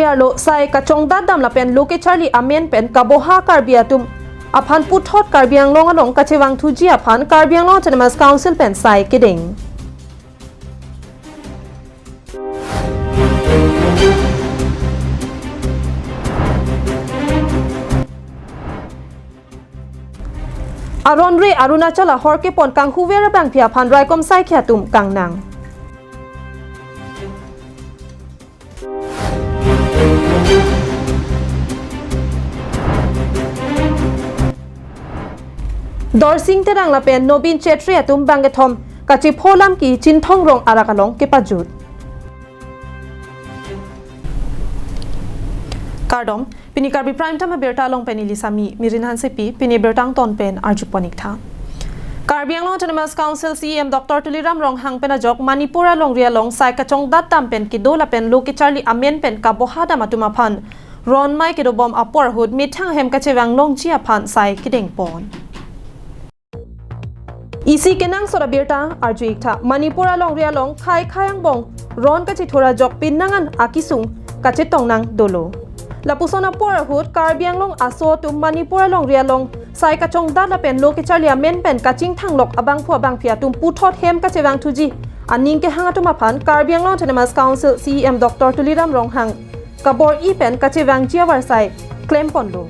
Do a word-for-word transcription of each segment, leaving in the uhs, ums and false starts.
Arlo sai kachongdat dam lapen lo kecharli amen pen kaboha Karbi atum aphan puthot Karbi Anglong along kachevangthuji aphan Karbi Anglong Autonomous Council pen sai kedeng. Aron re Arunachal ahor kepon kanghuver abangpi aphan raikom saikhi atum kangnang. Dorsing Terang lapen Nobin Chetri atum bangkethom kachepho lam ki Chinthong Rong arak along kepajut. Kardom, pini Karbi Prime Time abirta along pen neli Sami Mirin Hansepi, pini birta angton pen arjupon ik tha. Karbi Anglong Autonomous Council C E M Doctor Tuliram Ronghang pen ajok Manipur alongri along sai kachongdat dam pen kedo lapen lo kecharli amen pen kaboha dam atum aphan ron mai kedobom apor ahut methang ahem kachevang longji aphan sai kedengpon. Isi kenangsot abirta arju ik tha. Manipur alongri along khei khei angbong ron kachethur ajok pinangan akesung kachetong nang dolo. Lapuson apor ahut Karbi Anglong aso atum Manipur alongri along sai kachongdat lapen lo kecharli amen pen kachingthang lok abangphu abangpi atum puthot hem kachevangthuji aning kehang atum aphan Karbi Anglong Autonomous Council C E M Doctor Tuliram Ronghang kabor-i pen kachevangji avarsai klemponlo.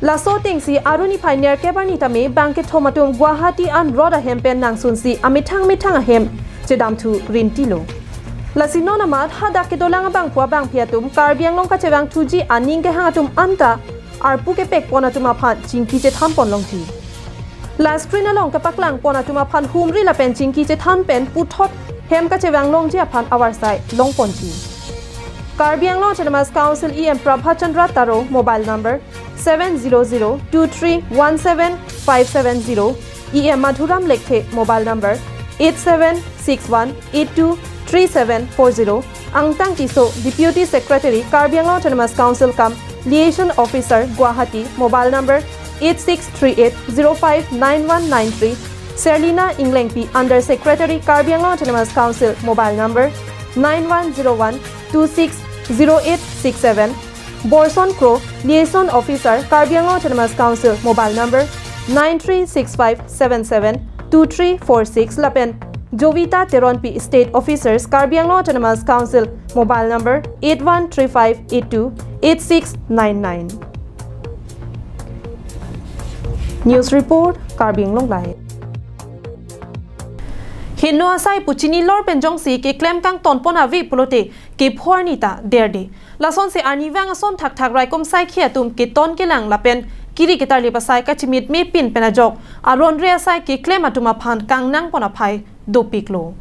Laso atengsi Aru niphai nerkep arni tame bangkethom atum Guwahati an rot ahem pen nangsunsi amethang methang ahem chedamthu rintilo. Lasi non amat hadak kedolang abangphu abangpi atum Karbi Anglong kachevangthuji aning kehang atum anta arpu kepekpon atum aphan chingki chethanpon longji. La screen along kepaklangpon atum aphan humri lapen chingki chethan pen puthot hem kachevang longji aphan avarsai longponji. Karbi Anglong Autonomous Council E M Prabhat Chandra Taro, mobile number seven zero zero two three one seven five seven zero, E M Madhuram Lekthe, mobile number eight seven six one eight two three seven four zero, Angtang Tisso, Deputy Secretary, Karbi Anglong Autonomous Council cum Liaison Officer, Guwahati, mobile number eight six three eight zero five nine one nine three, Serlina Englengpi, Under Secretary, Karbi Anglong Autonomous Council, mobile number nine one zero one two six zero eight six seven, Borson Kro, Liaison Officer, Karbi Anglong Autonomous Council, mobile number nine three six five seven seven two three four six, lapen Jovita Teronpi, State Officers, Karbi Anglong Autonomous Council, mobile number eight one three five eight two eight six nine nine. News report, Karbi Anglong Live. Heno asai pu chinilor pen jongsi keklem kangtonpon ave pulote kepho arni ta derde. Lasonsi arnivang ason thakthak raikom saikhi atum keton kelang lapen kiri ketarlip asai kachimitme pin pen ajok aron re asai keklem atum aphan kangnangpon aphai dopiklo.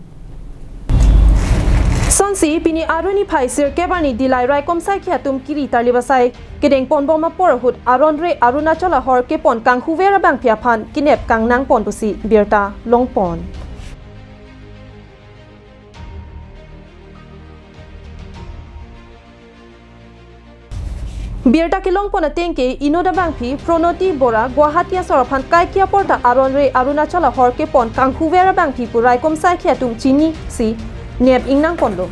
Sonsi pini Aru niphai sirkep arni Dillai raikom saikhi atum kiri tarlip asai kedengponbom apor ahut aron re Arunachal ahor kepon kanghuver abangpi aphan kenep kangnangpon pusi birta longpon. Birta kelongpon ateng ke inut abangpi Pronoti Bora Guwahati asor aphan kaike apor ta aron re Arunachal ahor kepon kanghuver abangpi pu raikom saikhi atum chinisi nep ingnangponlo.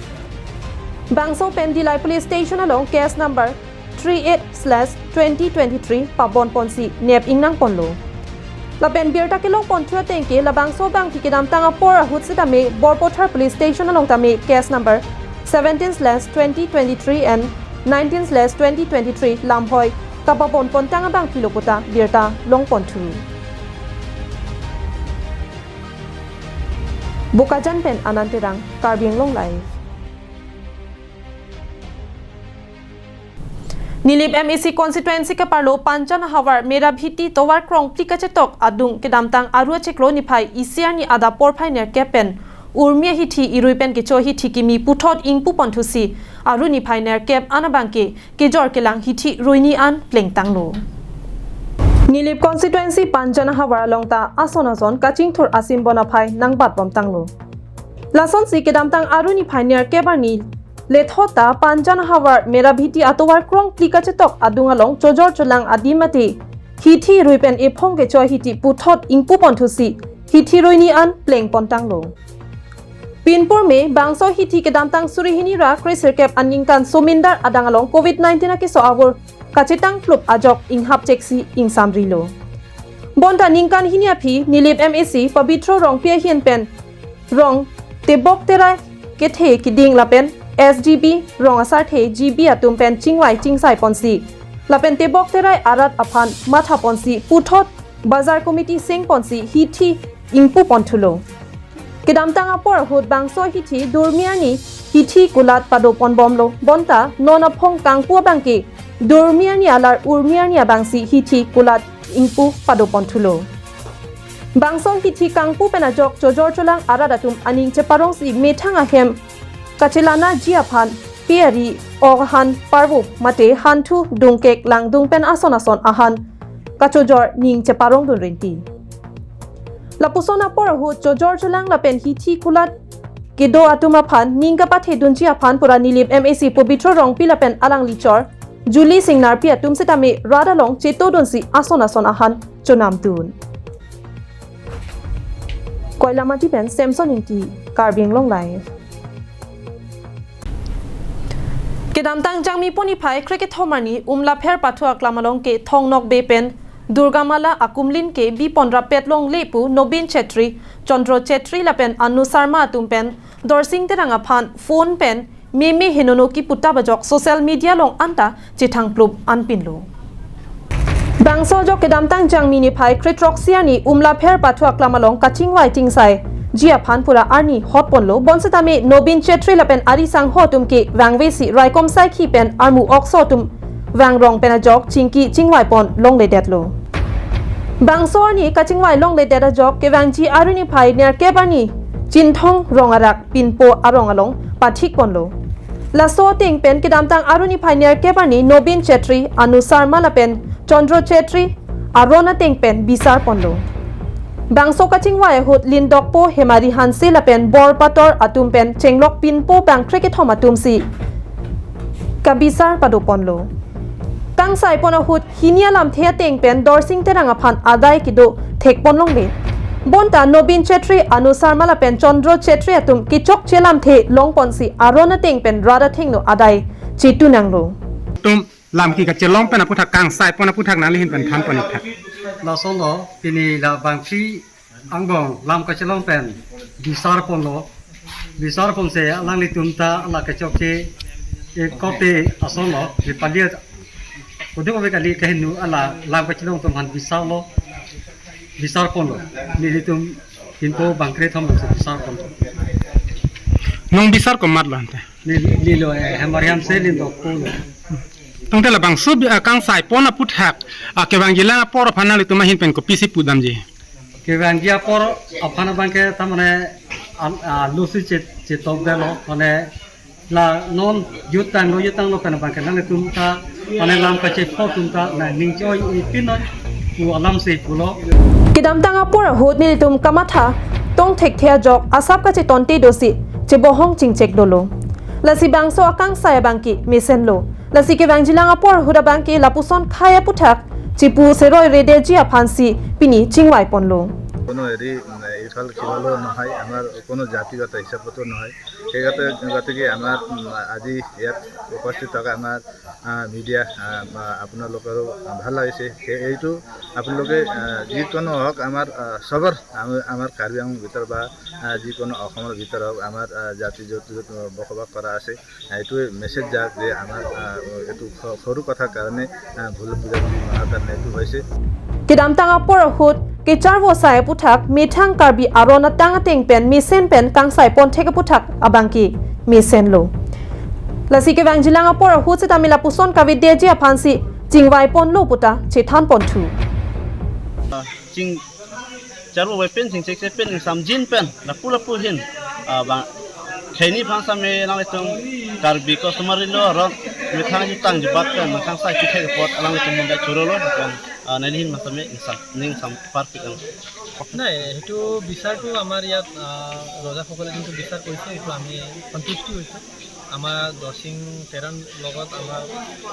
Bangso pen Dillai Police Station along case number three eight slash twenty twenty-three pabonponsi nep ingnangponlo. Lapen birta kelongponthu ateng ke labangso abangpi kedamtang apor ahut sitame Borpathar Police Station along tame case number seventeen slash twenty twenty-three and nineteen slash twenty twenty-three lamhoi kapabonpontang abangpi lo puta birta longponthu. Bokajan pen Anand Terang, Karbi Anglong Live. Nilip M A C constituency keparlo Panjan ahavar Merabhiti tovar krongphli kachetok adung kedamtang Aru achiklo niphai isi arni adap porphai nerkep pen urmi ahithi irui pen kecho ahithi kimi puthot ingpuponthusi Aru niphai nerkep an abangke kejor kelang hithi ruini an plengtanglo. Nilip constituency Panjan ahavar along ta ason ason kachingthur asim bon aphai nangbatbomtanglo. Lasonsi kedamtang Aru niphai nerkep arni lethot ta Panjan ahavar Merabhiti atovar krongphli kachetok adung along chojor cholang adim mate hithi rui pen ephong kecho ahithi puthot ingpuponthusi hithi ruini an plengpontanglo. Pinpur me bangso hithi kedamtang suri hini ra kre sirkep aningkan Somindar adang along covid nineteen akeso avur kachetang plup ajok inghap cheksi ingsamrilo. Bonta ningkan hini aphi Nilip M A C Pabitro Rongpi ahin pen rong tebok terai kethe kiding lapen S G B rong asarthe G B atum pen chingvai chingsai ponsi lapen tebok terai arat aphan matha ponsi puthot bazar committee seng ponsi hithi ingpu ponthulo. Kedamtang apor ahut bangso hithi durmi arni hithi kulat pado ponbomlo, bonta non aphong kangpu abangke durmi arni alar urmi arni abangsi hithi kulat ingpu pado ponthulo. Bangso hithi kangpu pen ajok chojor cholang arat atum aning cheparongsi methang ahem kachelana ji aphan pe ari, ok ahan, parvo mate hanthu, dungkek, langdung pen ason ason ahan kachojor ning cheparongdun rinti. Lapuson apor ahut chojor cholang lapen hithi kulat kedo atum aphan ning kapathedunji aphan pura Nilip M A C Pabitro Rongpi lapen alangli chor Julie Singnarpi atum setame rat along chetodunsi ason ason ahan chonamdun. Koilamati pen Samson Ingti, Karbi Anglong Live. Kedamtang Jangmi pon niphai krekethom arni Umlapher pathu aklam along ke Thongnokbe pen Durgamala akumlin ke bi ponrap pet longle pu Nobin Chetri, Chandra Chetri lapen Anu Sharma atum pen Dorsing Terang aphan phone pen meme henono kipu ta ajok social media along anta chethang plup anpinlo. Bangso ajok kedamtang Jangmi niphai kre throksi arni Umlapher pathu aklam along kachingvai chingsai ji aphan pura arni hot ponlo, bonsetame Nobin Chetri lapen ari sangho atum ke vangvesi raikom saikhi pen armu okso atum vangrong pen ajok chingki chingvai pon longledetlo. Bangso arni kachingvai longledet ajok kevangji arni phai nerkep arni Chinthong Rong arak Pinpo arong along pathik ponlo. Laso ateng pen kedamtang arni phai nerkep arni Nobin Chetri, Anu Sharma lapen Chandra Chetri aron ateng pen bisar ponlo. Bangso kachingvai ahut Lindokpo Hemari Hanse lapen Borpator atum pen chenglok Pinpo bang krekethom atumsi kabisar pado ponlo. Kangsai pon ahut hini alamthe ateng pen Dorsing Terang aphan adai kedo thek pon longle. Bonta Nobin Chetri, Anu Sharma lapen Chandra Chetri atum kechokche lamthe long ponsi aron ateng pen rat athengno adai chetu nanglo. Tum lam ke kachelong pen aputhak, kangsai pon aputhak nangli ahin pen than pon ikthak. Lason lo, pini la bangphli angbong lam kachelong pen bisar ponlo. Bisar ponsi alanglitum ta la kechokche, e, kote ason lo, di paliat. Koduk ave kali kahinu ala lam kachelong atum aphan bisarlo. Bisar ponlo. Nelitum Pinpo bang kre thom si bisar ponlo. Non bisar komatlo ante? Neli, neli lo, eh, Hemari Hanse, Lindokpo lo. Tangte labangso bi, ah, kangsai pon aputhak, ah, kevangjilang apor aphan nanglitum ahin pen kopisi pudamji? Kevangji apor aphan abangke ta mane, an-, ah, lusi chet-, chetokdetlo, mane la non jutanglo, jutanglo pen abangke nanglitum ta, mane lam kachepho atum ta, na ning choi ipin noi, pu alamsi pulo. Kedamtang apor ahut nelitum kamatha tong thekthe ajok asap kachetonte dosi chebohong chingchek dolo. Lasi bangso akangsai abangke mesenlo. Lasi kevangjilang apor ahut abangke lapuson khei aputhak chepu seroi redeji aphansi pini chingvai ponlo. কোনো হেৰি, উম, ইফাল সিফালো নহয়, আমাৰ কোনো জাতিগত হিচাপতো নহয়। সেইগতে-, গতিকে আমাৰ, উম, আজি ইয়াত উপস্থিত থকা আমাৰ, আহ, মিডিয়া, আহ, বা আপোনালোকৰো ভাল লাগিছে। সেই, এইটো আপোনালোকে, আহ, যিকোনো হওক আমাৰ, আহ, চবৰ, আমি, আমাৰ কাৰ্বি আংলং ভিতৰত বা, আহ, যিকোনো অসমৰ ভিতৰত হওক আমাৰ, আহ, জাতি য'ত য'ত বসবাস কৰা আছে, এইটোৱে মেছেজ যাক যে আমাৰ, আহ, এইটো স-, সৰু কথাৰ কাৰণে, আহ, ভুল বুজাবুজি নোহোৱাৰ কাৰণে এইটো হৈছে। Kedamtang apor ahut kecharvo sai aputhak methang Karbi aron atang ateng pen mesen pen kangsai pon thek aputhak abangke mesenlo. Lasi kevangjilang apor ahut setame lapuson kavedeji aphansi chingvai ponlo puta chethan ponthu. Ching charvo pen chingchekche pen ingsamjin pen lapu lapu ahin, ah, bang khei ni aphan setame nanglitum Karbi customary law aron methang jutang jubat pen methang sai kithek apot alanglitum mundai chorolo pen, ah, neli ahin setame ingsam ning sam parpik ang. নাই, সেইটো বিচাৰটো আমাৰ ইয়াত, আহ, ৰজাসকলে যোনটো বিচাৰ কৰিছে, সেইটো আমি সন্তুষ্টি হৈছোঁ। আমাৰ দৰসিং তেৰাণ লগত আমাৰ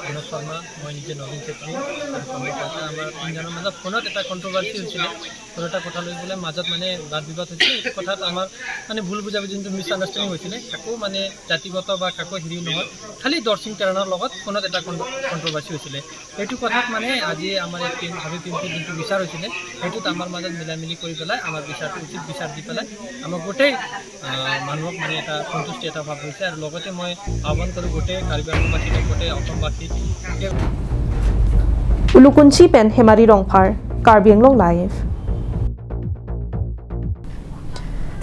অনুজ শৰ্মা, মই নিজে নবীন চেত্ৰী আৰু কমল কলিতা, আমাৰ তিনিজনৰ মাজত ফোনত এটা কণ্ট্ৰভাৰ্চি হৈছিলে। ফোন এটা কথা লৈ পেলাই মাজত মানে বাদ বিবাদ হৈছিলে। এইটো কথাত আমাৰ মানে ভুল বুজাবুজি যোনটো মিছ আণ্ডাৰষ্টেণ্ডিং হৈছিলে, কাকো মানে জাতিগত বা কাকো হেৰিও নহয়, খালি দৰসিং তেৰাণৰ লগত ফোনত এটা কণ্ট্ৰ-, কণ্ট্ৰভাৰ্চি হৈছিলে। এইটো কথাত মানে আজি আমাৰ এই টিম, হাবি টিমটো যোনটো বিচাৰ হৈছিলে, সেইটোত আমাৰ মাজত মিলা মিলি কৰি পেলাই আমাৰ বিচাৰটো উচিত বিচাৰ দি পেলাই আমাৰ গোটেই, আহ, মানুহক মানে এটা সন্তুষ্টি এটা ভাৱ হৈছে। আৰু লগতে মই আহ্বান কৰোঁ গোটেই কাৰ্বি আংলংবাসী, গোটেই অসমবাসী, গোটেই Ulukunchi pen Hemari Rongphar, Karbi Anglong Live.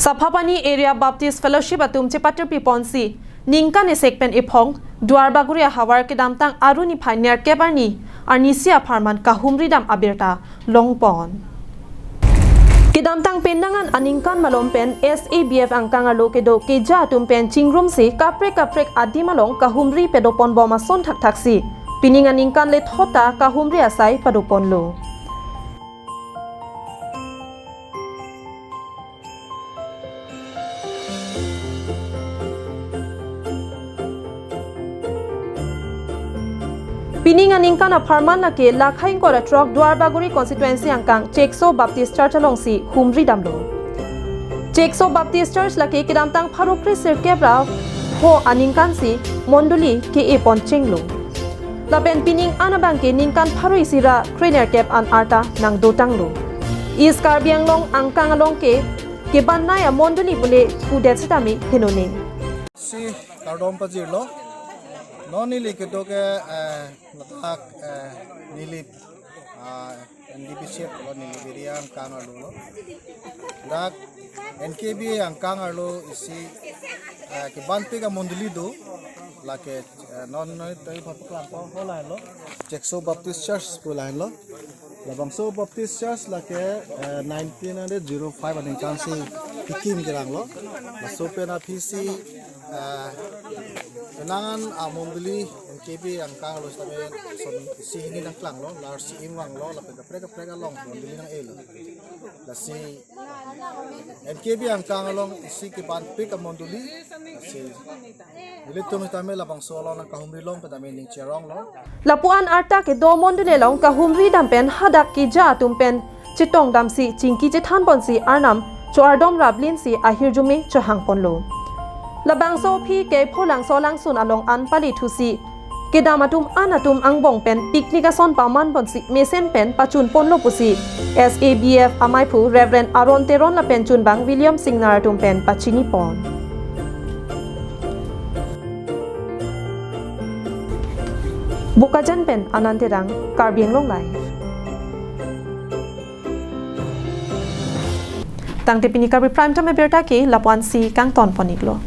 Saphapani Area Baptist Fellowship atum chepatirpi ponsi ningkan esek pen ephong Duarbagori ahavar kedamtang Aru niphai nerkep arni arnisi apharman kahumri dam abirta longpon. Kedamtang penang an aningkan malom pen S A B F angkang arlo kedo keja atum pen chingrumsi kaprek kaprek adim along kahumri padopon bom ason thakthaksi pining aningkan le thot ta kahumri asai padoponlo. Pining aningkan apharman lake lakha ingkoi ra throk Duarbagori constituency angkang Chekso Baptist Church alongsi humri damlo. Chekso Baptist Church lake kedamtang pharo kre sirkep ra pho aningkansi mondoli ke-e pon chenglo. Lapen pining an abangke ningkan pharo isi ra kre nerkep an arta nangdotanglo. East Karbi Anglong angkang along ke kebannei amondoli pule pudet sitame henone. Si kardom pajirlo. Non neli kedo ke, eh, ladak, eh, Nilip, ah, N D B C F lo, Nilip area angkang arlo lo. Dak N K B angkang arlo isi, eh, kebanpik amondoli do. Lake, eh, non non tayo papaklangpo, ho lahenlo. Chekso Baptist Church pu lahenlo. Labangso Baptist Church lake, eh, nineteen hundred zero five aningkansi kekim keranglo. Laso pen aphisi, eh, penang an amondoli N K B angkang arlo sitame son isi hini nangklanglo, larsi imvanglo, lapen kaprek kaprek along mondoli nang-elo. Lasi N K B angkang along isi kebanpik amondoli, lasi nelitum sitame labangso along nangkahumri long pen tame ning cheronglo. Lapu-an arta kedo mondoli along kahumri dam pen hadak keja atum pen chetong damsi chingki chethan ponsi Arnam cho-ardom raplinsi ahirjume chohang ponlo. Labangso aphi ke Pholangso Langsun along an pali thusi kedam atum an atum angbong pen picnic ason paman ponsi mesen pen pachun ponlo pusi S A B F amaiphu Reverend Aaron Teron lapen chunbang William Singnar atum pen pachini pon. Bokajan pen Anand Terang, Karbi Anglong Live. Tangte pini Karbi Prime Time abirta ke lapu-ansi kangton pon-iklo.